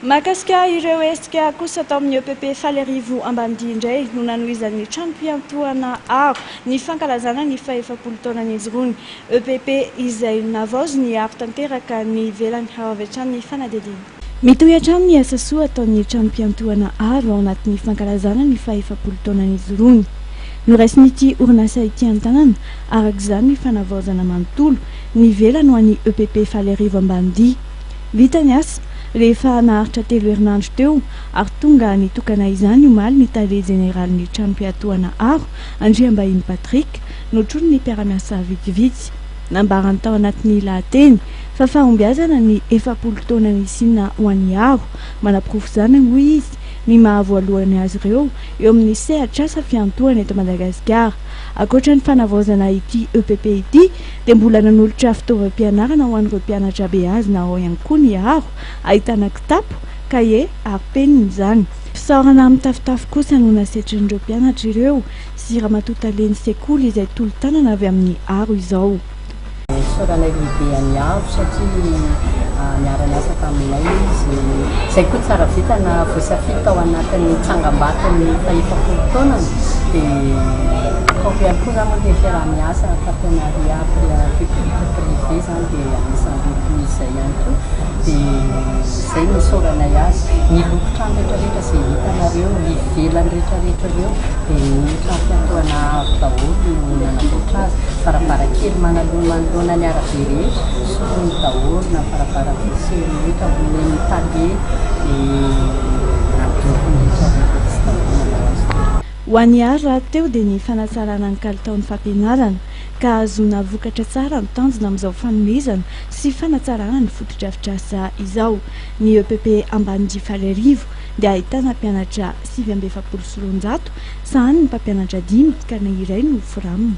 Mahakasika ireo hetsika kosa tao amin'ny EPP Faliarivo Ambanidia indray no nanohizan'ny tranom-piantohana Aro ny fankalazana ny fahefapolo taona nijoroany. EPP izay navaoziny aro tanteraka ny ivelany ary avy hatrany ny fanadihadiana. Mitohy hatrany ny asa soa ataon'ny tranom-piantohana Aro ao anatin'ny fankalazana ny fahefapolo taona nijoroany. Noraisin'ity orinasa ity an-tanana araka izany ny fanavaozana manontolo ny ivelany ho an'ny EPP Faliarivo Ambanidia. Vita ny asa, rehefa naharitra telo herinandro teo, ary tonga nitokana izany omaly ny tale jeneralin'ny tranom-piatohana Aro, Andriambahiny Patrick, notronin'ny mpiara-miasa vitsivitsy. Nambarany tao anatin'ny lahateny fa fahombiazana ny 40 taona nisiana ho an'ny Aro. Manaporofo izany, hoy izy, ny maha voalohany azy ireo eo amin'ny sehatr'asa fiantohana eto Madagasikara. Ankoatra ny fanavaozana ity EPP ity dia mbola nanolotra fitaovam-pianarana ho an'ireo mpianatra beazina ao ihany koa ny Aro, ahitana kitapo, kahie ary penina izany. Fisaorana mitafotafo kosa no nasetrin'ireo mpianatra ireo sy ramatoa talen'ny sekoly izay tolo-tanana avy amin'ny Aro izao. Isaoranay lehibe an'i Avo satria niara-niasa taminay izy. Izay koa tsara vintana voasafidy tao anatin'ny tsangambaton'ny fahefapolo taonany dia ataoko ihany koa izany moa ilay fiaraha-miasa partenariat public privé izany dia anisan'ireo toy izay ihany koa dia izay no isaoranay azy. Ny loko-trano rehetrarehetra izay hitanareo ivelany rehetrarehetra ireo dia ny trano fiantohana avo daholo no nanamboatra azy. Varavarankely manaloha manoloana ny arabe rehetra, soloiny daholo na ny varavaram-by sy rehetra omen'ny tale dia nadorony rehetra rehetra izy daholo nanao azy teo. Ho an'i Art rahateo dia ny fanatsarana ny kalitaon'ny fampianarana ka hahazoana vokatra tsara no tanjona amin'izao fanomezana sy fanatsarana ny fotodrafitrasa izao. Ny EPP Ambanidia Faliarivo dia ahitana mpianatra 249, sahanin'ny mpampianatra dimy ka ny iray no fram.